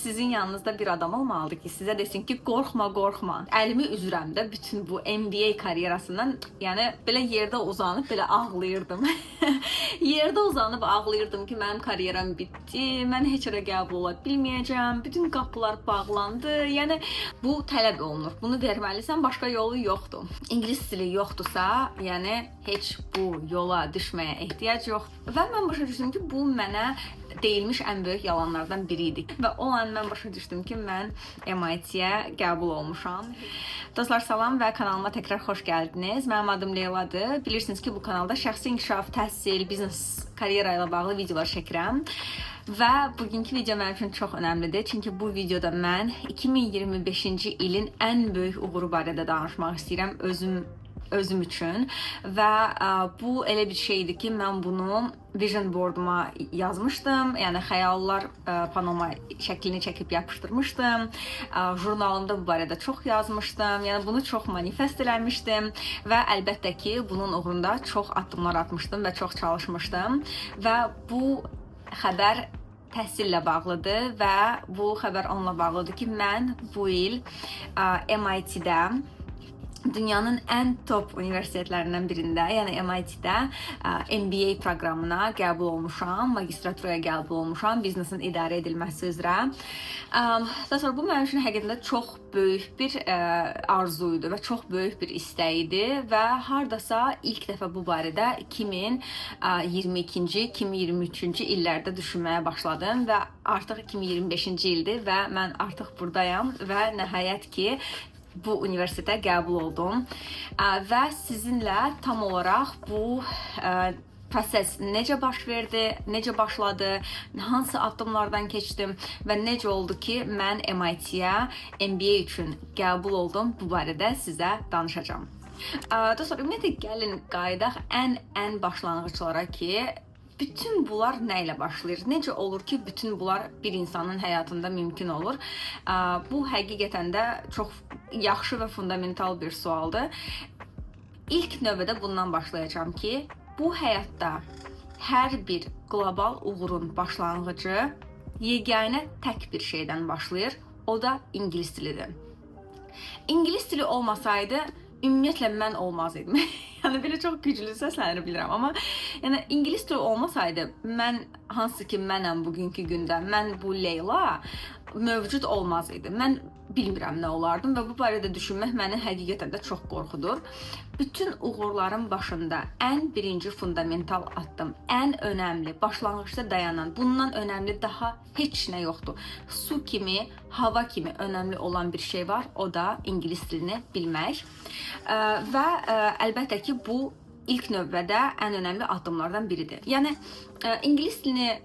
Sizin yanınızda bir adam olmalıdır ki, sizə desin ki, qorxma, qorxma. Əlimi üzürəm də bütün bu MBA karyerasından, yəni belə yerdə uzanıb belə ağlayırdım. Yerdə uzanıb ağlayırdım ki, mənim karyeram bitdi, mən heç yerə qəbul ola bilməyəcəm, bütün qapılar bağlandı. Yəni bu tələb olunur. Bunu verməlisən, başqa yolu yoxdur. İngilis dili yoxdursa, yəni heç bu yola düşməyə ehtiyac yoxdur. Və mən başa düşdüm ki, bu mənə deyilmiş ən böyük yalanlardan biri idi. Və o an mən başa düşdüm ki, mən MIT-yə qəbul olmuşam. Dostlar, salam və kanalıma təkrar xoş gəldiniz. Mənim adım Leyladır. Bilirsiniz ki, bu kanalda şəxsi inkişaf, təhsil, biznes, karyera ilə bağlı videolar çəkirəm. Və bugünkü video mənim üçün çox önəmlidir. Çünki bu videoda mən 2025-ci ilin ən böyük uğuru barədə danışmaq istəyirəm özüm üçün və bu elə bir şeydir ki, mən bunu vision boarduma yazmışdım. Yəni xəyallar panoma şəklini çəkib yapışdırmışdım. Jurnalımda bu barədə çox yazmışdım. Yəni bunu çox manifest eləmişdim və əlbəttə ki, bunun uğrunda çox addımlar atmışdım və çox çalışmışdım və bu xəbər təhsillə bağlıdır və bu xəbər onunla bağlıdır ki, mən bu il MIT-də, dünyanın ən top universitetlərindən birində, yəni MIT-də MBA proqramına qəbul olmuşam, magistraturaya qəbul olmuşam, biznesin idarə edilməsi üzrə. Daha sonra bu mənim üçün həqiqətən də çox böyük bir arzu idi və çox böyük bir istək idi və hardasa ilk dəfə bu barədə 2022-ci, 2023-cü illərdə düşünməyə başladım və artıq 2025-ci ildir və mən artıq burdayam və nəhayət ki, bu universitetə qəbul oldum. Və sizinlə tam olaraq bu proses necə baş verdi, necə başladı, hansı addımlardan keçdim və necə oldu ki, mən MIT-yə MBA üçün qəbul oldum, bu barədə sizə danışacağam. Dostlar, ümumiyyətlə gəlin qayıdaq ən başlanğıclara ki, bütün bunlar nə ilə başlayır? Necə olur ki, bütün bunlar bir insanın həyatında mümkün olur? Bu həqiqətən də çox yaxşı və fundamental bir sualdır. İlk növbədə bundan başlayacağam ki, bu həyatda hər bir qlobal uğurun başlanğıcı yeganə tək bir şeydən başlayır. O da ingilis dilidir. İngilis dili olmasaydı, ümumiyyətlə mən olmaz idim. Yəni belə çox güclü səslənir bilirəm, amma yəni ingilis dili olmasaydı, mən hansı ki mənəm bugünkü gündə, mən bu Leyla mövcud olmaz idi. Mən bilmirəm nə olardım və bu barədə düşünmək məni həqiqətən də çox qorxudur. Bütün uğurların başında ən birinci fundamental addım, ən önəmli, başlanğıcda dayanan, bundan önəmli daha heç nə yoxdur. Su kimi, hava kimi önəmli olan bir şey var, o da ingilis dilini bilmək. Və əlbəttə ki, bu ilk növbədə ən önəmli addımlardan biridir. Yəni ingilis dilini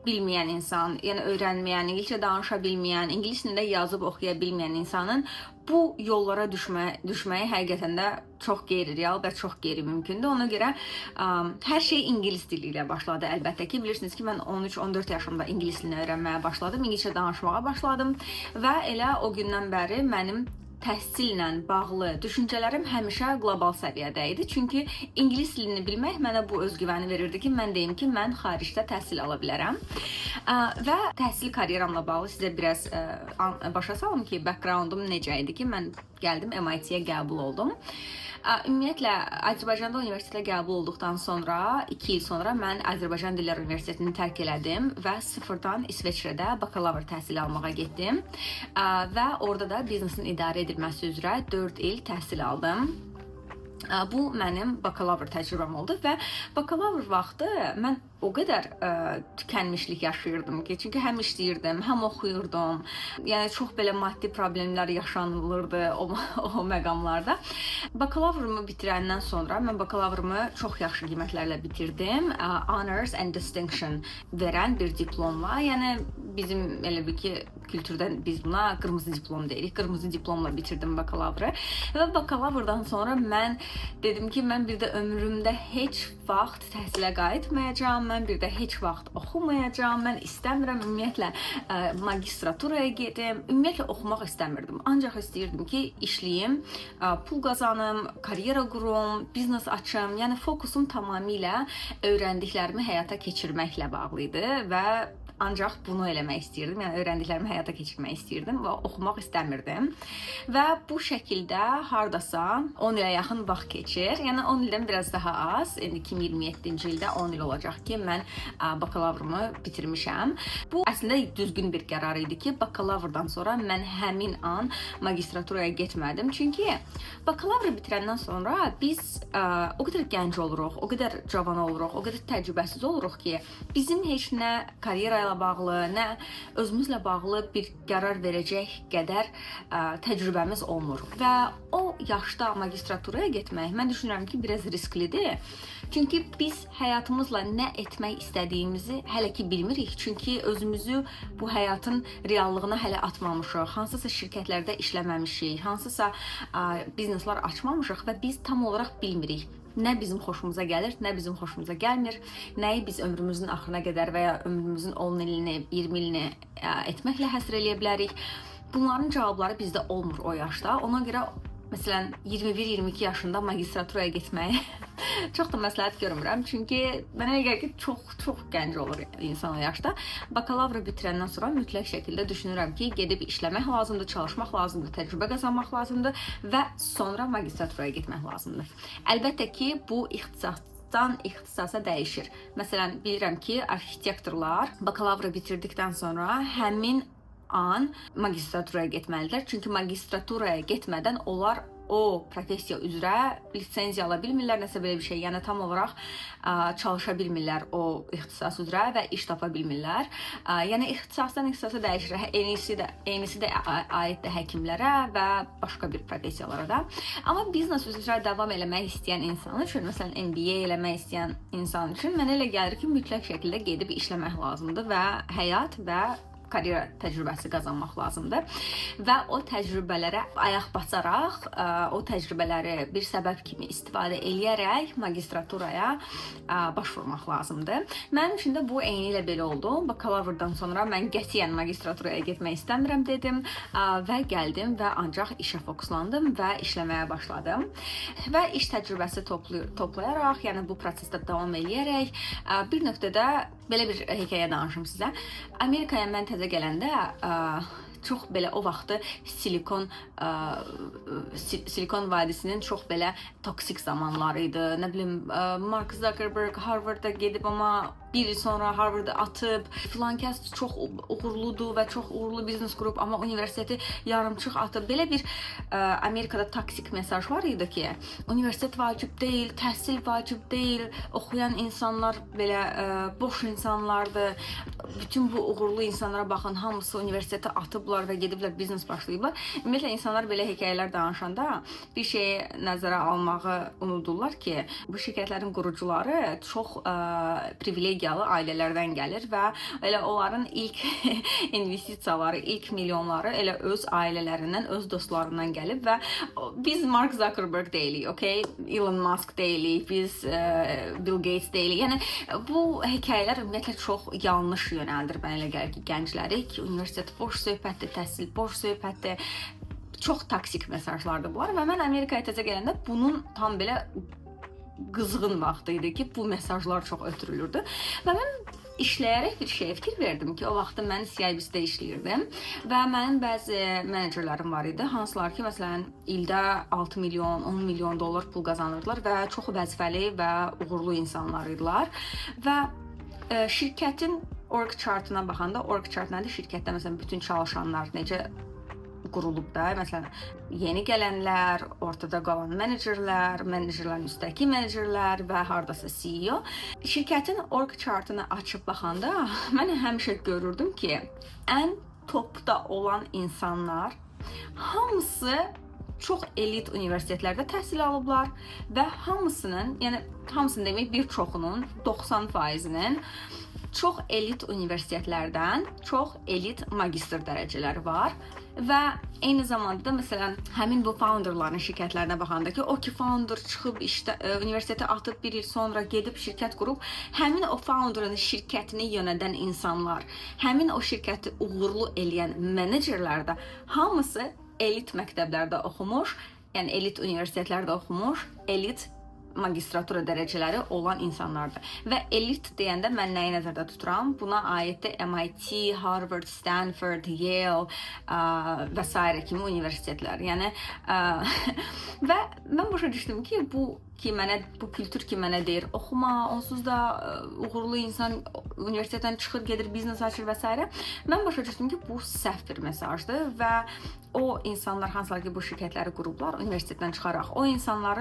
bilməyən insan, yəni öyrənməyən, ingiliscə danışa bilməyən, ingilis dilində yazıb oxuya bilməyən insanın bu yollara düşməyi həqiqətən də çox qeyri-real və çox qeyri-mümkündür. Ona görə hər şey ingilis dili ilə başladı əlbəttə ki. Bilirsiniz ki, mən 13-14 yaşımda ingilis dilini öyrənməyə başladım, ingiliscə danışmağa başladım və elə o gündən bəri mənim təhsillə bağlı düşüncələrim həmişə qlobal səviyyədə idi. Çünki ingilis dilini bilmək mənə bu özgüvəni verirdi ki, mən deyim ki, mən xaricdə təhsil ala bilərəm. Və təhsil karyeramla bağlı sizə biraz başa salım ki, backgroundum necə idi ki, mən gəldim MIT-yə qəbul oldum. Ümumiyyətlə Azərbaycanda universitetə qəbul olduqdan sonra 2 il sonra mən Azərbaycan Dillər Universitetini tərk elədim və sıfırdan İsveçrədə bakalavr təhsili almağa getdim. Və orada da biznesin idarə edilməsi üzrə 4 il təhsil aldım. Bu mənim bakalavr təcrübəm oldu və bakalavr vaxtı mən o qədər tükənmişlik yaşayırdım ki, çünki həm işləyirdim, həm oxuyurdum. Yəni çox belə maddi problemlər yaşanılırdı o məqamlarda. Bakalavrımı bitirəndən sonra mən bakalavrımı çox yaxşı qiymətlərlə bitirdim. Honors and Distinction verən bir diplomla. Yəni bizim elə bil ki, kültürdən biz buna qırmızı diplom deyirik. Qırmızı diplomla bitirdim bakalavrı. Və bakalavrdan sonra mən dedim ki, mən bir də ömrümdə heç vaxt təhsilə qayıtmayacağam, mən bir də heç vaxt oxumayacağam, mən istəmirəm ümumiyyətlə magistraturaya gedim, ümumiyyətlə oxumaq istəmirdim. Ancaq istəyirdim ki, işləyim, pul qazanım, karyera qurum, biznes açım. Yəni fokusum tamamilə öyrəndiklərimi həyata keçirməklə bağlı idi və ancaq bunu eləmək istəyirdim. Yəni öyrəndiklərimi həyata keçirmək istəyirdim və oxumaq istəmirdim. Və bu şəkildə hardasa 10 ilə yaxın vaxt keçir. Yəni 10 ildən biraz daha az. İndi 2027-ci ildə 10 il olacaq ki, mən bakalavrımı bitirmişəm. Bu əslində düzgün bir qərar idi ki, bakalavrdan sonra mən həmin an magistraturaya getmədim. Çünki bakalavr bitirəndən sonra biz o qədər gənc oluruq, o qədər cavan oluruq, o qədər təcrübəsiz oluruq ki, bizim heç nə karyera ilə bağlı, nə özümüzlə bağlı bir qərar verəcək qədər təcrübəmiz olmur. Və o yaşda magistraturaya getmək, mən düşünürəm ki, biraz risklidir. Çünki biz həyatımızla nə etmək istədiyimizi hələ ki bilmirik. Çünki özümüzü bu həyatın reallığına hələ atmamışıq. Hansısa şirkətlərdə işləməmişik, hansısa bizneslər açmamışıq və biz tam olaraq bilmirik nə bizim xoşumuza gəlir, nə bizim xoşumuza gəlmir, nəyi biz ömrümüzün axırına qədər və ya ömrümüzün 10 ilini, 20 ilini etməklə həsr eləyə bilərik. Bunların cavabları bizdə olmur o yaşda. Ona görə məsələn 21-22 yaşında magistraturaya getməyi çox da məsləhət görmürəm. Çünki mənə elə gəlir ki, çox-çox gənc olur insan o yaşda. Bakalavr bitirəndən sonra mütləq şəkildə düşünürəm ki, gedib işləmək lazımdır, çalışmaq lazımdır, təcrübə qazanmaq lazımdır və sonra magistraturaya getmək lazımdır. Əlbəttə ki, bu ixtisasdan ixtisasa dəyişir. Məsələn, bilirəm ki, arxitektorlar bakalavr bitirdikdən sonra həmin an magistraturaya getməlidirlər. Çünki magistraturaya getmədən onlar o professiya üzrə lisenziya ala bilmirlər, nəsə belə bir şey. Yəni tam olaraq çalışa bilmirlər o ixtisas üzrə və iş tapa bilmirlər. Yəni ixtisasdan ixtisasa dəyişir. Eynisi də aiddir həkimlərə və başqa bir professiyalara da. Amma biznes üzrə davam eləmək istəyən insan üçün, məsələn MBA eləmək istəyən insan üçün mənə elə gəlir ki, mütləq şəkildə gedib işləmək lazımdır və həyat və karyera təcrübəsi qazanmaq lazımdır. Və o təcrübələrə ayaq basaraq, o təcrübələri bir səbəb kimi istifadə eləyərək magistraturaya başvurmaq lazımdır. Mənim üçün də bu eynilə belə oldu. Bakalavrdan sonra mən qətiyyən magistraturaya getmək istəmirəm dedim və gəldim və ancaq işə fokuslandım və işləməyə başladım. Və iş təcrübəsi toplayaraq, yəni bu prosesdə davam eləyərək bir nöqtədə belə bir hekayə danışım sizə. Amerikaya mən təzə gələndə çox belə o vaxtı Silikon vadisinin çox belə toksik zamanları idi. Nə bilim, Mark Zuckerberg Harvard-a gedib, amma bir il sonra Harvard-ı atıb, filan kəs çox uğurludur və çox uğurlu biznes qurub, amma universiteti yarımçıq atıb. Belə bir Amerikada toksik mesaj var idi ki, universitet vacib deyil, təhsil vacib deyil, oxuyan insanlar belə boş insanlardır. Bütün bu uğurlu insanlara baxın, hamısı universiteti atıblar və gediblər biznes başlayıblar. Ümumiyyətlə insanlar belə hekayələr danışanda bir şeyi nəzərə almağı unudurlar ki, bu şirkətlərin qurucuları çox privilegiyalı ailələrdən gəlir və elə onların ilk investisiyaları, ilk milyonları elə öz ailələrindən, öz dostlarından gəlib və biz Mark Zuckerberg deyilik, okay? Elon Musk deyilik, biz Bill Gates deyilik. Yəni bu hekayələr ümumiyyətlə çox yanlış yönəldir mənə elə gəlir ki, gəncləri ki, universitet boş söhbətdir, təhsil boş söhbətdir. Çox toksik mesajlardır bunlar və mən Amerikaya təzə gələndə bunun tam belə qızğın vaxtı idi ki, bu mesajlar çox ötürülürdü. Və mən işləyərək bir şeyə fikir verdim ki, o vaxtı mən CIBC-də işləyirdim və mənim bəzi menecerlərim var idi, hansılar ki, məsələn, ildə 6 milyon, 10 milyon dollar pul qazanırdılar və çox vəzifəli və uğurlu insanlar idilər. Və şirkətin org chart-ına baxanda, org chart nədir? Şirkətdə məsələn bütün çalışanlar necə qurulub da, məsələn, yeni gələnlər, ortada qalan menecerlər, menecerlərin üstəki menecerlər və hardasa CEO. Şirkətin org chart-ını açıb baxanda mən həmişə görürdüm ki, ən topda olan insanlar hamısı çox elit universitetlərdə təhsil alıblar və hamısının, yəni hamısının demək, bir çoxunun, 90%-inin çox elit universitetlərdən çox elit magistr dərəcələri var və eyni zamanda da məsələn həmin bu founderların şirkətlərinə baxanda ki, o ki founder çıxıb işdə universiteti atıb bir il sonra gedib şirkət qurub, həmin o founderın şirkətini yönədən insanlar, həmin o şirkəti uğurlu eləyən menecerlər də hamısı elit məktəblərdə oxumuş, yəni elit universitetlərdə oxumuş, elit magistratura dərəcələri olan insanlardır. Və elit deyəndə mən nəyi nəzərdə tuturam? Buna aiddir MIT, Harvard, Stanford, Yale və sairə kimi universitetlər. Yəni və mən başa düşdüm ki, bu kültür ki mənə deyir, oxuma, onsuz da uğurlu insan universitetdən çıxır, gedir, biznes açır və s. Mən başa düşdüm ki, bu səhv bir mesajdır və o insanlar hansılar ki bu şirkətləri qurublar universitetdən çıxaraq, o insanlar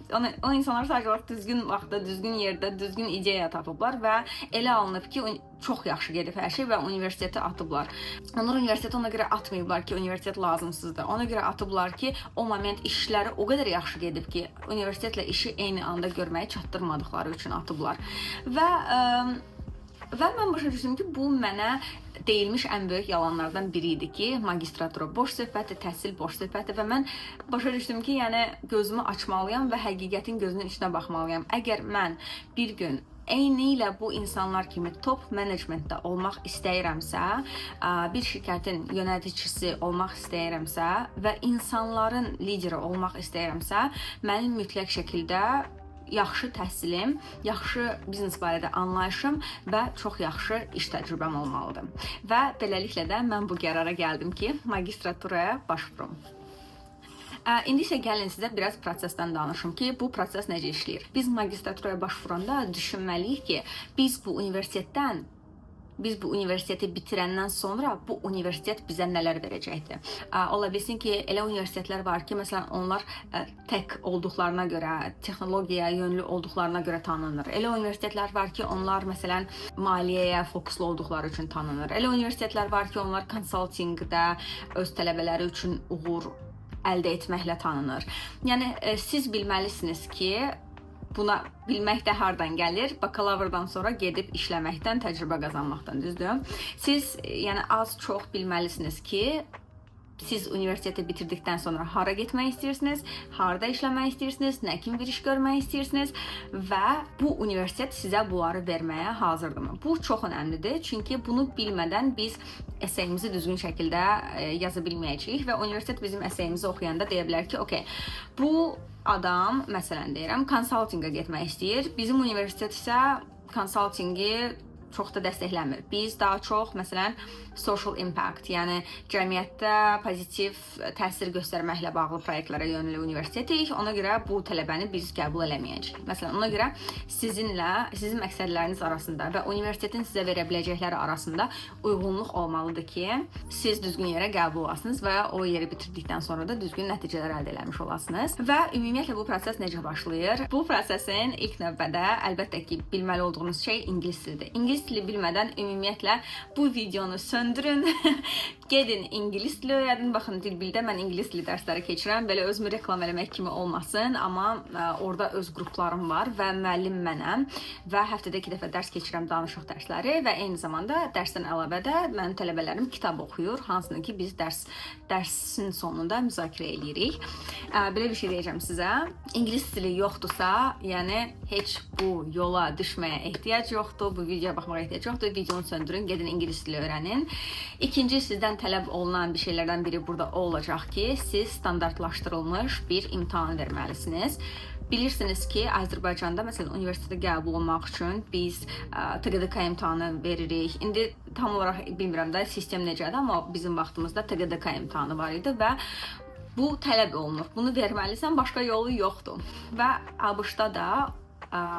sadəcə olaraq düzgün vaxtda, düzgün yerdə, düzgün ideya tapıblar və elə alınıb ki, çox yaxşı gedib hər şey və universiteti atıblar. Onlar universiteti ona görə atmayıblar ki, universitet lazımsızdır. Ona görə atıblar ki, o moment işləri o qədər yaxşı gedib ki, universitetlə işi eyni anda görməyi çatdırmadıqları üçün atıblar. Və mən başa düşdüm ki, bu mənə deyilmiş ən böyük yalanlardan biri idi ki, magistratura boş söhbətdir, təhsil boş söhbətdir və mən başa düşdüm ki, yəni gözümü açmalıyam və həqiqətin gözünün içinə baxmalıyam. Əgər mən bir gün eynilə bu insanlar kimi top menecmentdə olmaq istəyirəmsə, bir şirkətin yöneticisi olmaq istəyirəmsə və insanların lideri olmaq istəyirəmsə, mənim mütləq şəkildə yaxşı təhsilim, yaxşı biznes barədə anlayışım və çox yaxşı iş təcrübəm olmalıdır. Və beləliklə də mən bu qərara gəldim ki, magistraturaya başvurum. İndi isə gəlin sizə biraz prosesdən danışım ki, bu proses necə işləyir. Biz magistraturaya başvuranda düşünməliyik ki, biz bu universiteti bitirəndən sonra bu universitet bizə nələr verəcəkdir. Ola bilsin ki, elə universitetlər var ki, məsələn, onlar tech olduqlarına görə, texnologiyaya yönlü olduqlarına görə tanınır. Elə universitetlər var ki, onlar məsələn maliyyəyə fokuslu olduqları üçün tanınır. Elə universitetlər var ki, onlar consultingdə öz tələbələri üçün uğur əldə etməklə tanınır. Yəni siz bilməlisiniz ki, buna bilmək də hardan gəlir? Bakalavrdan sonra gedib işləməkdən, təcrübə qazanmaqdan, düzdür? Siz yəni az-çox bilməlisiniz ki, siz universiteti bitirdikdən sonra hara getmək istəyirsiniz, harda işləmək istəyirsiniz, nə kimi bir iş görmək istəyirsiniz və bu universitet sizə bunları verməyə hazırdırmı? Bu çox önəmlidir, çünki bunu bilmədən biz essayimizi düzgün şəkildə yaza bilməyəcəyik və universitet bizim essayimizi oxuyanda deyə bilər ki, okey, bu adam, məsələn deyirəm, consultinga getmək istəyir. Bizim universitet isə consultingi çox da dəstəkləmir. Biz daha çox məsələn social impact, yəni cəmiyyətdə pozitiv təsir göstərməklə bağlı proyektlərə yönəli universitetik. Ona görə bu tələbəni biz qəbul eləməyəcəyik. Məsələn, ona görə sizinlə, sizin məqsədləriniz arasında və universitetin sizə verə biləcəkləri arasında uyğunluq olmalıdır ki, siz düzgün yerə qəbul olasınız və o yeri bitirdikdən sonra da düzgün nəticələr əldə eləmiş olasınız. Və ümumiyyətlə bu proses necə başlayır? Bu prosesin ilk növbədə əlbəttə ki, bilməli olduğunuz şey ingilis dilidir. İngilis dili bilmədən ümumiyyətlə bu videonu söndürün. Gedin ingilis dili öyrədin. Baxın, Dilbildə mən ingilis dili dərsləri keçirəm. Belə özümü reklam eləmək kimi olmasın, amma orada öz qruplarım var və müəllim mənəm və həftədə 2 dəfə dərs keçirəm, danışıq dərsləri və eyni zamanda dərsdən əlavə də mənim tələbələrim kitab oxuyur, hansını ki biz dərsin sonunda müzakirə eləyirik. Belə bir şey deyəcəm sizə. İngilis dili yoxdursa, yəni heç bu yola düşməyə ehtiyac yoxdur, bu videoya baxmağa ehtiyac yoxdur. Videonu söndürün, gedin ingilis dili öyrənin. İkinci, sizdən tələb olunan bir şeylərdən biri burada o olacaq ki, siz standartlaşdırılmış bir imtahan verməlisiniz. Bilirsiniz ki, Azərbaycanda məsələn universitetə qəbul olmaq üçün biz TQDK imtahanı veririk. İndi tam olaraq bilmirəm də sistem necədir, amma bizim vaxtımızda TQDK imtahanı var idi və bu tələb olunur. Bunu verməlisən, başqa yolu yoxdur. Və ABŞ-da da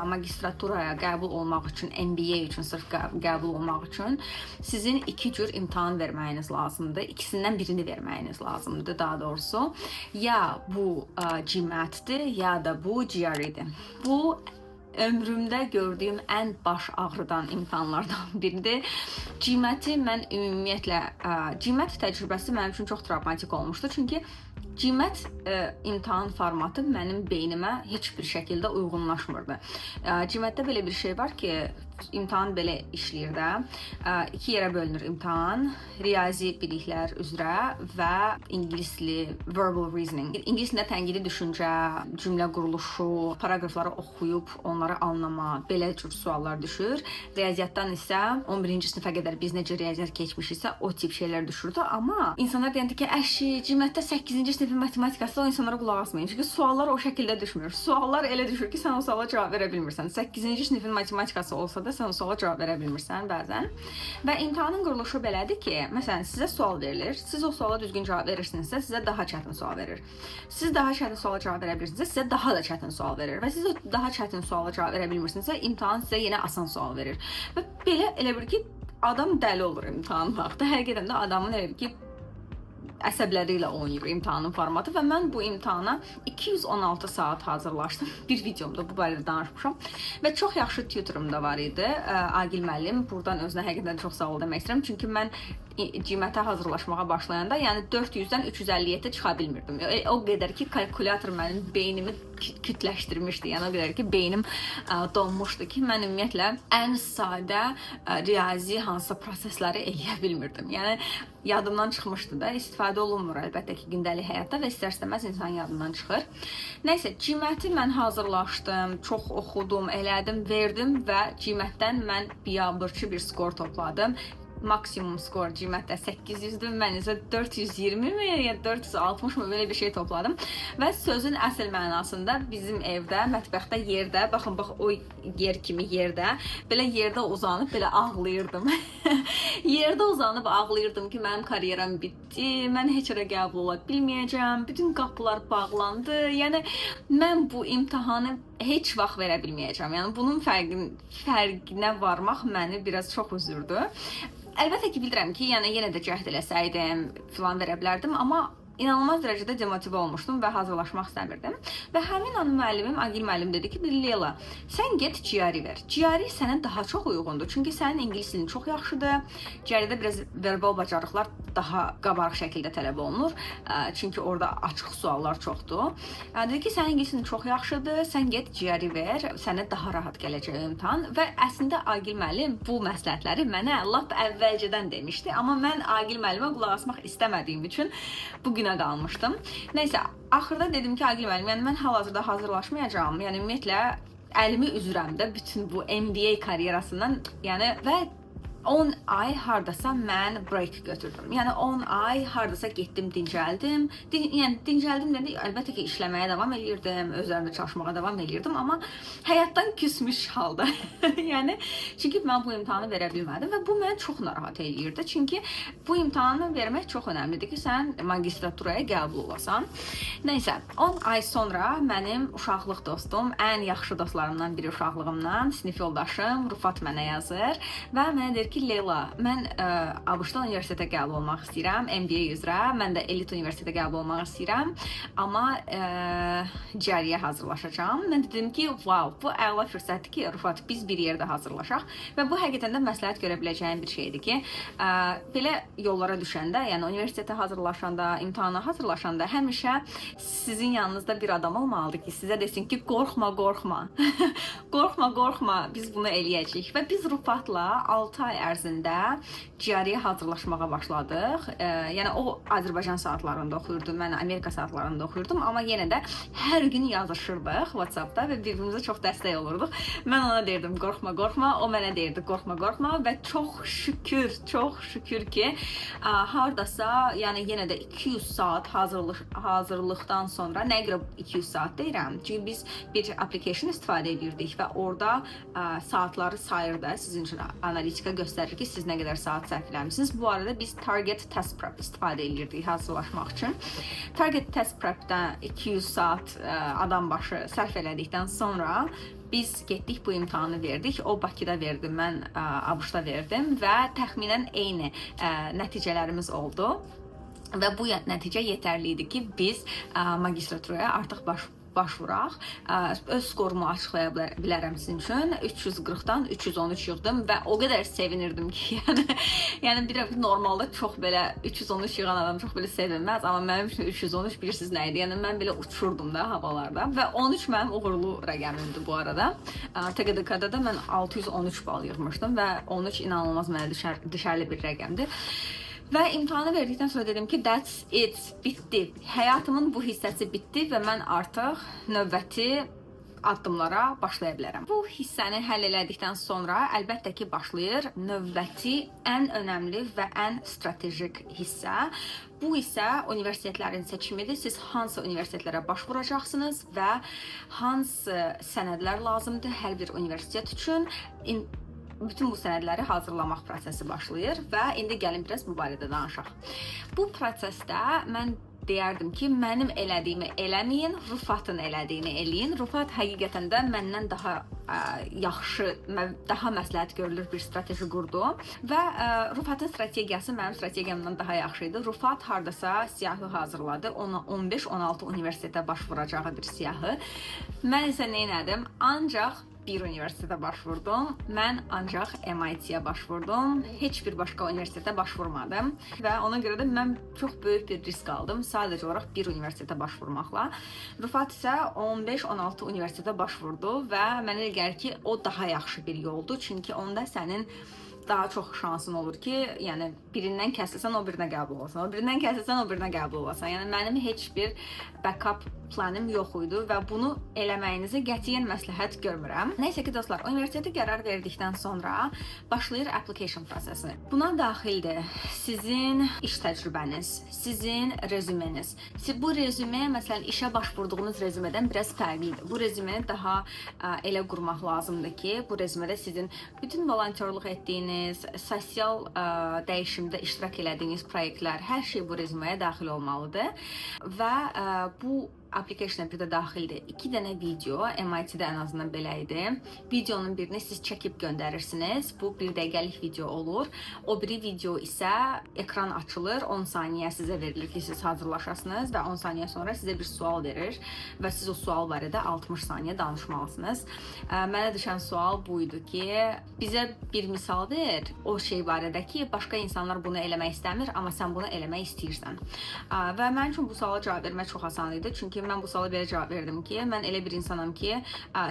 magistraturaya qəbul olmaq üçün, MBA üçün sırf qəbul olmaq üçün sizin 2 cür imtahan verməyiniz lazımdır. İkisindən birini verməyiniz lazımdır daha doğrusu. Ya bu GMAT-dir, ya da bu GRE-dir. Bu ömrümdə gördüyüm ən baş ağrıdan imtahanlardan biridir. GMAT-i mən ümumiyyətlə, GMAT təcrübəsi mənim üçün çox travmatik olmuşdu. Çünki GMAT imtahan formatı mənim beynimə heç bir şəkildə uyğunlaşmırdı. GMAT-də belə bir şey var ki, İmtahan belə işləyir də. İki yerə bölünür imtahan. Riyazi biliklər üzrə və ingilis dili verbal reasoning. İngilis dilində tənqidi düşüncə, cümlə quruluşu, paraqrafları oxuyub onları anlama, belə cür suallar düşür. Riyaziyyatdan isə 11-ci sinifə qədər biz necə riyaziyyat keçmişiksə, o tip şeylər düşürdü. Amma insanlar deyəndə ki, əşi, GMAT-də 8-ci sinifin matematikası, o insanlara qulaq asmayın. Çünki suallar o şəkildə düşmür. Suallar elə düşür ki, sən o suala cavab verə bilmirsən. 8-ci sinifin matematikası olsa da sən o suala cavab verə bilmirsən bəzən. Və imtahanın quruluşu belədir ki, məsələn, sizə sual verilir. Siz o suala düzgün cavab verirsinizsə, sizə daha çətin sual verir. Siz daha çətin suala cavab verə bilirsinizsə, sizə daha da çətin sual verir. Və siz o daha çətin suala cavab verə bilmirsinizsə, imtahan sizə yenə asan sual verir. Və belə elə bir ki, adam dəli olur imtahan vaxtı. Həqiqətən də adamın elə bir ki, əsəbləri ilə oynayır imtahanın formatı və mən bu imtahana 216 saat hazırlaşdım. Bir videomda bu barədə danışmışam və çox yaxşı tutorum da var idi. Aqil müəllim, buradan özünə həqiqətən çox sağ ol demək istəyirəm. Çünki mən GMAT-ə hazırlaşmağa başlayanda, yəni 400-dən 357 çıxa bilmirdim. O qədər ki, kalkulyator mənim beynimi kütləşdirmişdi. Yəni o qədər ki, beynim donmuşdu ki, mən ümumiyyətlə ən sadə riyazi hansısa prosesləri eləyə bilmirdim. Yəni yadımdan çıxmışdı da, istifadə olunmur əlbəttə ki, gündəlik həyatda və istər-istəməz insan yadından çıxır. Nəysə, GMAT-i mən hazırlaşdım, çox oxudum, elədim, verdim və GMAT-dən mən biabırçı bir skor topladım. Maksimum skor GMAT-də 800-dür. Mən isə 420 mi ya 460 mı belə bir şey topladım. Və sözün əsl mənasında bizim evdə, mətbəxdə yerdə, baxın, bax o yer kimi yerdə, belə yerdə uzanıb belə ağlayırdım. Yerdə uzanıb ağlayırdım ki, mənim karyeram bitdi, mən heç yerə qəbul ola bilməyəcəm, bütün qapılar bağlandı. Yəni mən bu imtahanı heç vaxt verə bilməyəcəm. Yəni bunun fərqinə varmaq məni biraz çox üzürdü. Əlbəttə ki, bilirəm ki, yəni yenə də cəhd eləsəydim filan verə bilərdim, amma inanılmaz dərəcədə demotivə olmuşdum və hazırlaşmaq istəmirdim. Və həmin an müəllimim Aqil müəllim dedi ki, Leyla, sən get GRE ver. GRE sənə daha çox uyğundur. Çünki sənin ingilis dilin çox yaxşıdır. GRE-də biraz verbal bacarıqlar daha qabarıq şəkildə tələb olunur. Çünki orada açıq suallar çoxdur. Dedi ki, sənin ingilis dilin çox yaxşıdır. Sən get GRE ver, sənə daha rahat gələcək imtahan. Və əslində Aqil müəllim bu məsləhətləri mənə lap əvvəlcədən demişdi, amma mən Aqil müəllimə qulaq asmaq istəmədiyim üçün bu günə qalmışdım. Nəysə, axırda dedim ki, Aqil müəllim, yəni mən hal-hazırda hazırlaşmayacağam. Yəni ümumiyyətlə əlimi üzürəm də bütün bu MBA karyerasından. Yəni və 10 ay hardasa mən break götürdüm. Yəni 10 ay hardasa getdim, dincəldim. Yəni dincəldim deyəndə əlbəttə ki, işləməyə davam eləyirdim, öz üzərimdə çalışmağa davam eləyirdim, amma həyatdan küsmüş halda. Yəni çünki mən bu imtahanı verə bilmədim və bu məni çox narahat eləyirdi. Çünki bu imtahanı vermək çox önəmlidir ki, sən magistraturaya qəbul olasan. Nəysə, 10 ay sonra mənim uşaqlıq dostum, ən yaxşı dostlarımdan biri uşaqlığımdan, sinif yoldaşım Rufat mənə yazır və mənə deyir ki, Leyla, mən ABŞ-da universitetə qəbul olmaq istəyirəm, MBA üzrə. Mən də elit universitetə qəbul olmaq istəyirəm, amma GRE-yə hazırlaşacağam. Mən dedim ki, wow, bu əla fürsətdir ki, Rufat, biz bir yerdə hazırlaşaq və bu həqiqətən də məsləhət görə biləcəyim bir şeydir ki, belə yollara düşəndə, yəni universitetə hazırlaşanda, imtahana hazırlaşanda həmişə sizin yanınızda bir adam olmalıdır ki, sizə desin ki, qorxma, qorxma. Qorxma, qorxma, biz bunu eləyəcəyik. Və biz Rufatla 6 ay ərzində GRE-yə hazırlaşmağa başladıq. Yəni o Azərbaycan saatlarında oxuyurdu, mən Amerika saatlarında oxuyurdum, amma yenə də hər gün yazışırdıq WhatsApp-da və bir-birimizə çox dəstək olurduq. Mən ona deyirdim qorxma, qorxma, o mənə deyirdi qorxma, qorxma və çox şükür, çox şükür ki, hardasa, yəni yenə də 200 saat hazırlıqdan sonra, nəyə görə 200 saat deyirəm? Çünki biz bir application istifadə edirdik və orada saatları sayır da, sizin üçün analitika göstərir ki, siz nə qədər saat sərf eləmisiniz. Bu arada biz Target Test Prep istifadə edirdik hazırlaşmaq üçün. Target Test Prep-dən 200 saat adam başı sərf elədikdən sonra biz getdik bu imtahanı verdik. O Bakıda verdi, mən ABŞ-da verdim və təxminən eyni nəticələrimiz oldu. Və bu nəticə yetərli idi ki, biz magistraturaya artıq baş Başvuraq. Öz skorumu açıqlaya bilərəm sizin üçün. 340-dan 313 yığdım və o qədər sevinirdim ki, yəni bir də normalda çox belə 313 yığan adam çox belə sevinməz, amma mənim üçün 313 bilirsiniz nə idi? Yəni mən belə uçurdum da havalarda və 13 mənim uğurlu rəqəmimdir bu arada. TQDK-da da mən 613 bal yığmışdım və 13 inanılmaz mənə düşərli bir rəqəmdir. Və imtahanı verdikdən sonra dedim ki, that's it, bitdi. Həyatımın bu hissəsi bitdi və mən artıq növbəti addımlara başlaya bilərəm. Bu hissəni həll elədikdən sonra əlbəttə ki, başlayır növbəti ən önəmli və ən strateji hissə. Bu isə universitetlərin seçimidir. Siz hansı universitetlərə başvuracaqsınız və hansı sənədlər lazımdır hər bir universitet üçün. Bütün bu sənədləri hazırlamaq prosesi başlayır və indi gəlin biraz bu barədə danışaq. Bu prosesdə mən deyərdim ki, mənim elədiyimi eləməyin, Rufatın elədiyini eləyin. Rufat həqiqətən də məndən daha yaxşı, daha məsləhət görülür bir strateji qurdu və Rufatın strategiyası mənim strategiyamdan daha yaxşı idi. Rufat hardasa siyahı hazırladı. Ona 15-16 universitetə başvuracağı bir siyahı. Mən isə nə etdim? Ancaq bir universitetə başvurdum. Mən ancaq MIT-yə başvurdum. Heç bir başqa universitetə başvurmadım və ona görə də mən çox böyük bir risk aldım sadəcə olaraq bir universitetə başvurmaqla. Rufat isə 15-16 universitetə başvurdu və mənə elə gəlir ki, o daha yaxşı bir yoldur. Çünki onda sənin daha çox şansın olur ki, yəni birindən kəsilsən o birinə qəbul olasan, o birindən kəsilsən o birinə qəbul olasan. Yəni mənim heç bir backup planım yox idi və bunu eləməyinizi qətiyyən məsləhət görmürəm. Nəysə ki dostlar, universitetə qərar verdikdən sonra başlayır application prosesi. Buna daxildir sizin iş təcrübəniz, sizin rezümeniz. Bu rezüme məsələn işə başvurduğunuz rezümedən biraz fərqlidir. Bu rezümeni daha elə qurmaq lazımdır ki, bu rezümedə sizin bütün volontyorluq etdiyiniz, sosial dəyişimdə iştirak elədiyiniz proyektlər, hər şey bu rezümeyə daxil olmalıdır. Və bu application-a bir də daxildir 2 dənə video, MIT-də ən azından belə idi. Videonun birini siz çəkib göndərirsiniz. Bu 1 dəqiqəlik video olur. O biri video isə ekran açılır, 10 saniyə sizə verilir ki, siz hazırlaşasınız və 10 saniyə sonra sizə bir sual verir və siz o sual barədə 60 saniyə danışmalısınız. Mənə düşən sual bu idi ki, bizə bir misal ver o şey barədə ki, başqa insanlar bunu eləmək istəmir, amma sən bunu eləmək istəyirsən. Və mənim üçün bu suala cavab vermək çox asan idi. Çünki mən bu suala belə cavab verdim ki, mən elə bir insanam ki,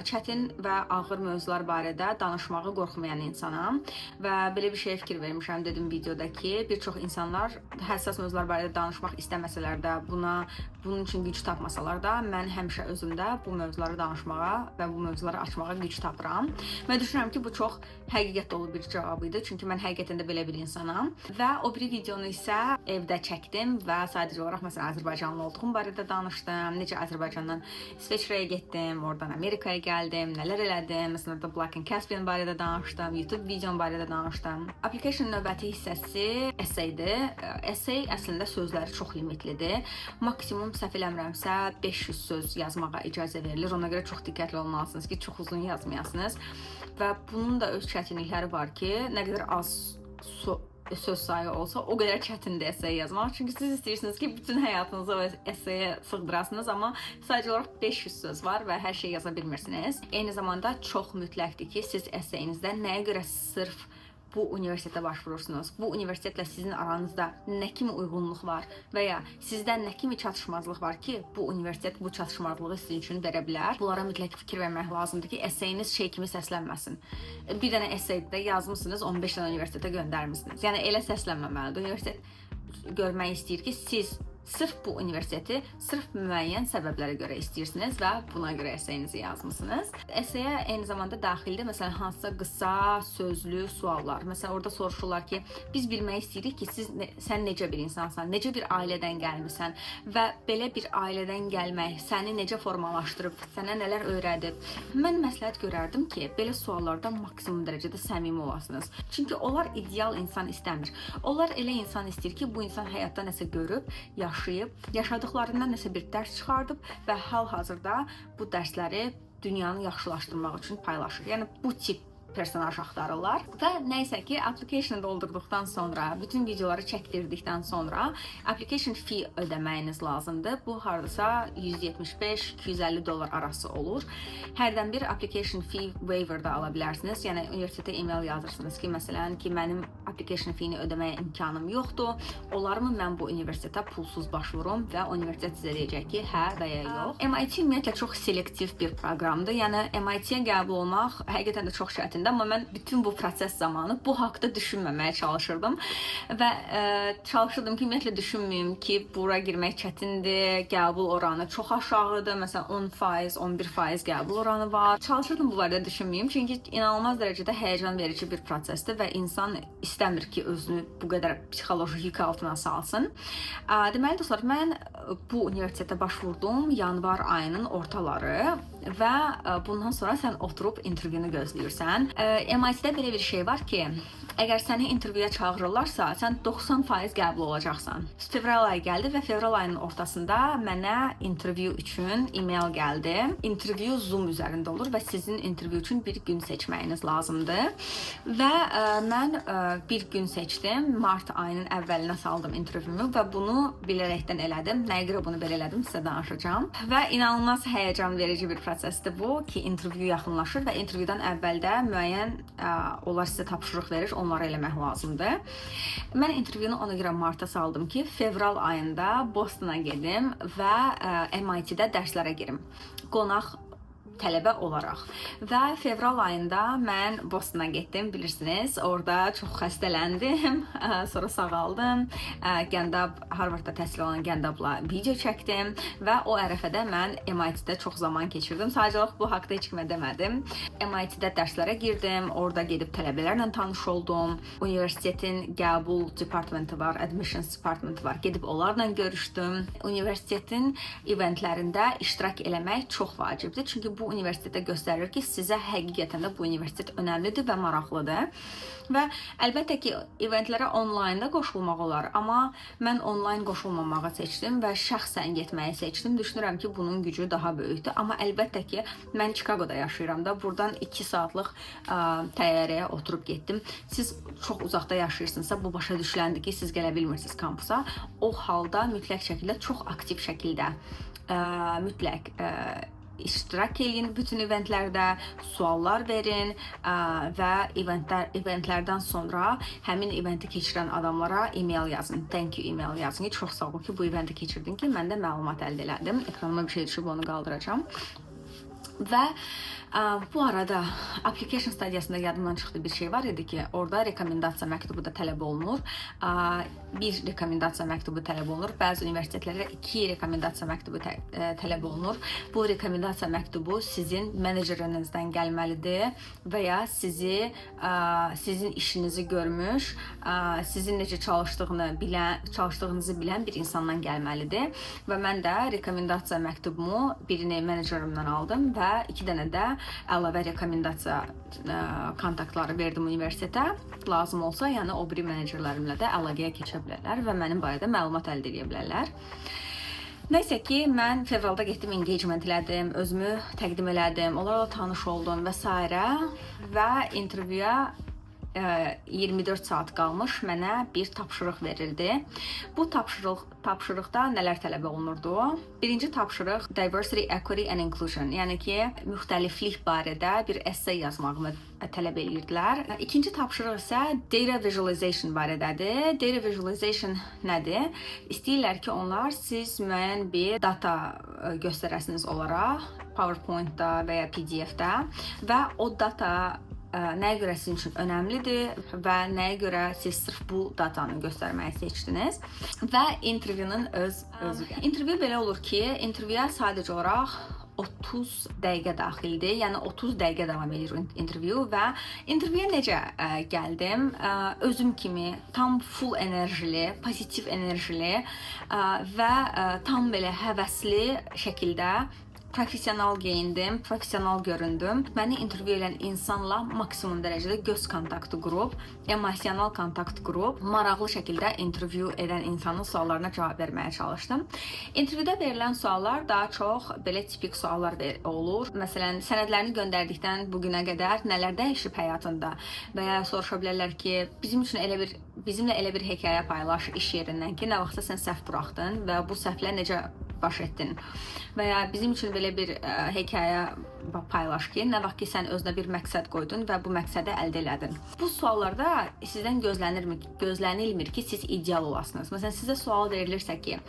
çətin və ağır mövzular barədə danışmağı qorxmayan insanam və belə bir şeyə fikir vermişəm dedim videoda ki, bir çox insanlar həssas mövzular barədə danışmaq istəməsələr də, bunun üçün güc tapmasalar da, mən həmişə özümdə bu mövzuları danışmağa və bu mövzuları açmağa güc tapıram. Və düşünürəm ki, bu çox həqiqət dolu bir cavab idi. Çünki mən həqiqətən də belə bir insanam. Və o biri videonu isə evdə çəkdim və sadəcə olaraq məsələn Azərbaycanlı olduğum barədə danışdım. Necə Azərbaycandan İsveçrəyə getdim, oradan Amerikaya gəldim, nələr elədim. Məsələn, orada Black and Caspian barədə danışdım, YouTube videom barədə danışdım. Application növbəti hissəsi essay-dir. Essay əslində sözləri çox limitlidir. Maksimum səhv eləmirəmsə 500 söz yazmağa icazə verilir. Ona görə çox diqqətli olmalısınız ki, çox uzun yazmayasınız. Və bunun da öz çətinlikləri var ki, nə qədər az söz sayı olsa, o qədər çətindir essay yazmaq. Çünki siz istəyirsiniz ki, bütün həyatınızı o essaya sığdırasınız, amma sadəcə olaraq 500 söz var və hər şey yaza bilmirsiniz. Eyni zamanda çox mütləqdir ki, siz essayinizdə nəyə görə sırf bu universitetə başvurursunuz? Bu universitetlə sizin aranızda nə kimi uyğunluq var və ya sizdə nə kimi çatışmazlıq var ki, bu universitet bu çatışmazlığı sizin üçün verə bilər? Bunlara mütləq fikir vermək lazımdır ki, essayiniz şey kimi səslənməsin. Bir dənə essay-də yazmısınız, 15 dənə universitetə göndərmisiniz. Yəni elə səslənməməlidir. Universitet görmək istəyir ki, siz sırf bu universiteti sırf müəyyən səbəblərə görə istəyirsiniz və buna görə essayinizi yazmısınız. Essaya eyni zamanda daxildir məsələn hansısa qısa sözlü suallar. Məsələn orada soruşurlar ki, biz bilmək istəyirik ki, sən necə bir insansan, necə bir ailədən gəlmisən və belə bir ailədən gəlmək səni necə formalaşdırıb, sənə nələr öyrədib. Mən məsləhət görərdim ki, belə suallarda maksimum dərəcədə səmimi olasınız. Çünki onlar ideal insan istəmir. Onlar elə insan istəyir ki, bu insan həyatda nəsə görüb, yaşayıb, yaşadıklarından nəsə bir dərs çıxardıb və hal-hazırda bu dərsləri dünyanı yaxşılaşdırmaq üçün paylaşır. Yəni bu tip Personaj axtarırlar. Və nəysə ki, application doldurduqdan sonra, bütün videoları çəkdirdikdən sonra application fee ödəməyiniz lazımdır. Bu hardasa 175-250 dollar arası olur. Hərdən bir application fee waiver da ala bilərsiniz. Yəni universitetə email yazırsınız ki, məsələn ki, mənim application fee-ni ödəməyə imkanım yoxdur. Olarmı mən bu universitetə pulsuz başvurum və universitet sizə deyəcək ki, hə və ya yox. MIT ümumiyyətlə çox selektiv bir proqramdır. Yəni MIT-yə qəbul olmaq həqiqətən də çox çətindir, amma mən bütün bu proses zamanı bu haqqda düşünməməyə çalışırdım və çalışırdım ki, ümumiyyətlə düşünməyim ki, bura girmək çətindir, qəbul oranı çox aşağıdır. Məsələn 10%, 11% qəbul oranı var. Çalışırdım bu barədə düşünməyim, çünki inanılmaz dərəcədə həyəcan verici bir prosesdir və insan istəmir ki, özünü bu qədər psixoloji yük altına salsın. Deməli dostlar, mən bu universitetə başvurdum yanvar ayının ortaları və bundan sonra sən oturub intervyunu gözləyirsən. MIT-də belə bir şey var ki, əgər səni intervyuya çağırırlarsa, sən 90% qəbul olacaqsan. Fevral ayı gəldi və fevral ayının ortasında mənə intervyu üçün email gəldi. Intervyu Zoom üzərində olur və sizin intervyu üçün bir gün seçməyiniz lazımdır. Və mən bir gün seçdim. Mart ayının əvvəlinə saldım intervyumu və bunu bilərəkdən elədim. Nəyə görə bunu belə elədim, sizə danışacağam. Və inanılmaz həyəcan verici bir prosesdir bu ki, intervyu yaxınlaşır və intervyudan əvvəldə müəyyən onlar sizə tapşırıq verir, onları eləmək lazımdır. Mən intervyunu ona görə marta saldım ki, fevral ayında Bostona gedim və MIT-də dərslərə girim. Qonaq tələbə olaraq. Və fevral ayında mən Bostona getdim, bilirsiniz. Orada çox xəstələndim, sonra sağaldım. Gəndab, Harvardda təhsil alan Gəndabla video çəkdim və o ərəfədə mən MIT-də çox zaman keçirdim. Sadəcə olaraq bu haqqda heç kimə demədim. MIT-də dərslərə girdim, orada gedib tələbələrlə tanış oldum. Universitetin qəbul departmenti var, admissions departmenti var. Gedib onlarla görüşdüm. Universitetin eventlərində iştirak eləmək çox vacibdir. Çünki bu universitetə göstərir ki, sizə həqiqətən də bu universitet önəmlidir və maraqlıdır. Və əlbəttə ki, eventlərə onlayn da qoşulmaq olar, amma mən onlayn qoşulmamağı seçdim və şəxsən getməyi seçdim. Düşünürəm ki, bunun gücü daha böyükdür. Amma əlbəttə ki, mən Chicagoda yaşayıram da, buradan 2 saatlıq təyyarəyə oturub getdim. Siz çox uzaqda yaşayırsınızsa, bu başa düşüləndir ki, siz gələ bilmirsiniz kampusa. O halda mütləq şəkildə, çox aktiv şəkildə mütləq iştirak eləyin bütün eventlərdə, suallar verin və eventlərdən sonra həmin eventi keçirən adamlara email yazın. Thank you email yazın ki, çox sağ ol ki, bu eventi keçirdin ki, mən də məlumat əldə elədim. Ekranıma bir şey düşüb, onu qaldıracağam. Və bu arada application stadiyasında yadımdan çıxdı, bir şey var idi ki, orada rekomendasiya məktubu da tələb olunur. Bir rekomendasiya məktubu tələb olunur. Bəzi universitetlərdə iki rekomendasiya məktubu tələb olunur. Bu rekomendasiya məktubu sizin menecerinizdən gəlməlidir və ya sizin işinizi görmüş, sizin necə çalışdığını bilən, çalışdığınızı bilən bir insandan gəlməlidir. Və mən də rekomendasiya məktubumu birini menecerimdən aldım və iki dənə də əlavə rekomendasiya kontaktları verdim universitetə. Lazım olsa, yəni o biri menecerlərimlə də əlaqəyə keçə bilərlər və mənim barədə məlumat əldə edə bilərlər. Nəysə ki, mən fevralda getdim, engagement elədim, özümü təqdim elədim, onlarla tanış oldum və s. və intervyuya 24 saat qalmış mənə bir tapşırıq verildi. Bu tapşırıqda nələr tələb olunurdu? Birinci tapşırıq diversity, equity and inclusion, yəni ki, müxtəliflik barədə bir essay yazmağımı tələb eləyirdilər. İkinci tapşırıq isə data visualization barədədir. Data visualization nədir? İstəyirlər ki, onlar siz müəyyən bir data göstərəsiniz onlara PowerPoint-da və ya PDF-də və o data nəyə görə sizin üçün önəmlidir və nəyə görə siz sırf bu datanı göstərməyi seçdiniz və intervyunun öz özü. İntervyu belə olur ki, intervyuya sadəcə olaraq 30 dəqiqə daxildir. Yəni 30 dəqiqə davam edir intervyu və intervyuya necə gəldim? Özüm kimi tam full enerjili, pozitiv enerjili və tam belə həvəsli şəkildə. Professional geyindim, professional göründüm. Məni intervyu edən insanla maksimum dərəcədə göz kontaktı qurub, emosional kontakt qurub, maraqlı şəkildə intervyu edən insanın suallarına cavab verməyə çalışdım. İntervyuda verilən suallar daha çox belə tipik suallar olur. Məsələn, sənədlərini göndərdikdən bu günə qədər nələr dəyişib həyatında və ya soruşa bilərlər ki, bizim üçün elə bir bizimlə elə bir hekayə paylaş iş yerindən ki, nə vaxtsa sən səhv buraxdın və bu səhvlə necə baş etdin. Və ya bizim üçün belə bir hekayə paylaş ki, nə vaxt ki sən özünə bir məqsəd qoydun və bu məqsədi əldə elədin. Bu suallarda sizdən gözlənilmir ki, siz ideal olasınız. Məsələn, sizə sual verilirsə ki,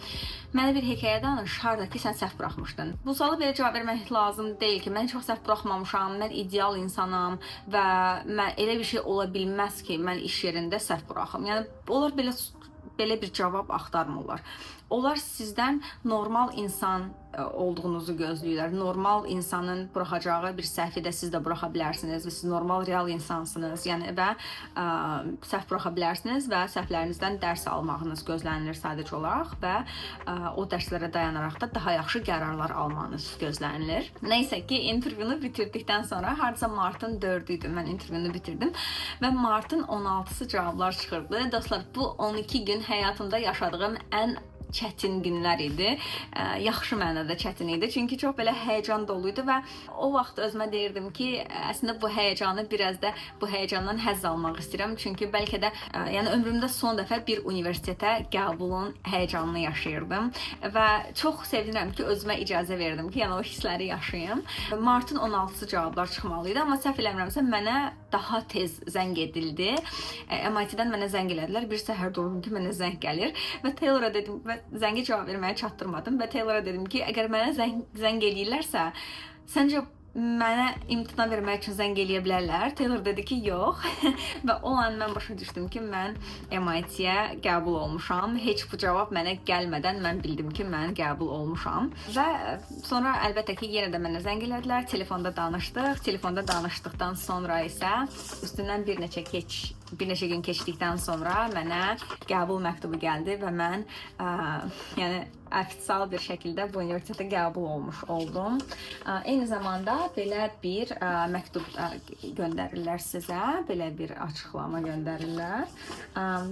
mənə bir hekayə danış, harda ki sən səhv buraxmışdın. Bu suala belə cavab vermək lazım deyil ki, mən çox səhv buraxmamışam, mən ideal insanam və mən elə bir şey ola bilməz ki, mən iş yerində səhv buraxım. Yəni onlar belə bir cavab axtarmırlar. Onlar sizdən normal insan olduğunuzu gözləyirlər. Normal insanın buraxacağı bir səhvi də siz də buraxa bilərsiniz və siz normal, real insansınız. Yəni və səhv buraxa bilərsiniz və səhvlərinizdən dərs almağınız gözlənilir sadəcə olaraq və o dərslərə dayanaraq da daha yaxşı qərarlar almanız gözlənilir. Nəysə ki, intervyunu bitirdikdən sonra hardasa martın 4-ü idi, mən intervyunu bitirdim və martın 16-sı cavablar çıxırdı. Dostlar, bu 12 gün həyatımda yaşadığım ən çətin günlər idi. Yaxşı mənada çətin idi. Çünki çox belə həyəcan dolu idi və o vaxt özümə deyirdim ki, əslində bu həyəcanı biraz da bu həyəcandan həzz almaq istəyirəm. Çünki bəlkə də yəni ömrümdə son dəfə bir universitetə qəbulun həyəcanını yaşayırdım və çox sevinirəm ki, özümə icazə verdim ki, yəni o hissləri yaşayım. Martın 16-sı cavablar çıxmalı idi, amma səhv eləmirəmsə mənə daha tez zəng edildi. MIT-dən mənə zəng elədilər. Bir səhər durdum ki, mənə zəng gəlir və Taylora dedim və zəngə cavab verməyə çatdırmadım və Taylora dedim ki, əgər mənə zəng eləyirlərsə, səncə mənə imtina vermək üçün zəng eləyə bilərlər? Taylor dedi ki, yox. Və o an mən başa düşdüm ki, mən MIT-yə qəbul olmuşam. Heç bu cavab mənə gəlmədən mən bildim ki, mən qəbul olmuşam. Və sonra əlbəttə ki, yenə də mənə zəng elədilər. Telefonda danışdıq. Telefonda danışdıqdan sonra isə üstündən bir neçə gün keçdikdən sonra mənə qəbul məktubu gəldi və mən yəni oficial bir şəkildə bu universitetə qəbul olmuş oldum. Eyni zamanda belə bir məktub göndərirlər sizə, belə bir açıqlama göndərirlər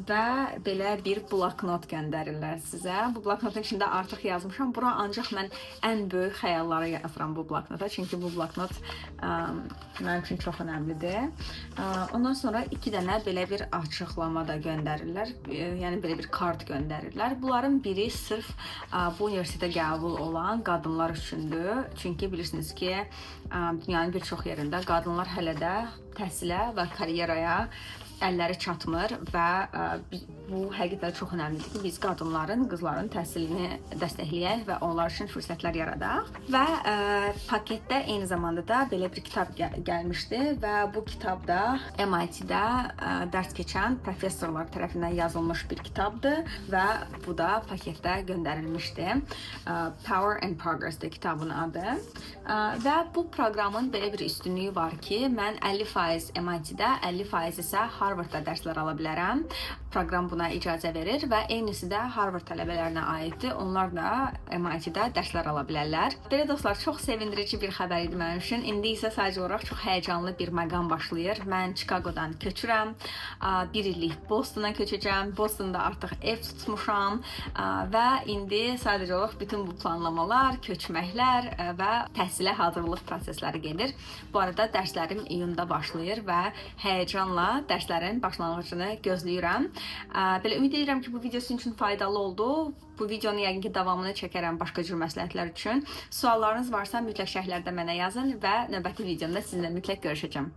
və belə bir bloknot göndərirlər sizə. Bu bloknotun içində artıq yazmışam. Bura ancaq mən ən böyük xəyalları yazıram bu bloknota, çünki bu bloknot mənim üçün çox önəmlidir. Ondan sonra 2 dənə belə bir açıqlama da göndərirlər. Yəni belə bir kart göndərirlər. Bunların biri sırf bu universitetə qəbul olan qadınlar üçündür. Çünki bilirsiniz ki, dünyanın bir çox yerində qadınlar hələ də təhsilə və karyeraya əlləri çatmır və bu həqiqətən çox önəmlidir ki, biz qadınların, qızların təhsilini dəstəkləyək və onlar üçün fürsətlər yaradaq. Və paketdə eyni zamanda da belə bir kitab gəlmişdi və bu kitab da MIT-də dərs keçən professorlar tərəfindən yazılmış bir kitabdır və bu da paketdə göndərilmişdi. Power and Progress-dir kitabın adı. Və bu proqramın belə bir üstünlüyü var ki, mən 50% MIT-də, 50% isə Harvard-da dərslər ala bilərəm. Proqram buna icazə verir və eynisi də Harvard tələbələrinə aiddir. Onlar da MIT-də dərslər ala bilərlər. Belə dostlar, çox sevindirici bir xəbər idi mənim üçün. İndi isə sadəcə olaraq çox həyəcanlı bir məqam başlayır. Mən Chicagodan köçürəm. Bir illik Bostona köçəcəm. Bostonda artıq ev tutmuşam və indi sadəcə olaraq bütün bu planlamalar, köçməklər və təhsilə hazırlıq prosesləri gedir. Bu arada dərslərim iyunda başlayır və həyəcanla dərslərin başlanğıcını gözləyirəm. Belə ümid edirəm ki, bu video sizin üçün faydalı oldu. Bu videonun yəqin ki, davamını çəkərəm başqa cür məsləhətlər üçün. Suallarınız varsa mütləq şərhlərdə mənə yazın və növbəti videomda sizinlə mütləq görüşəcəm.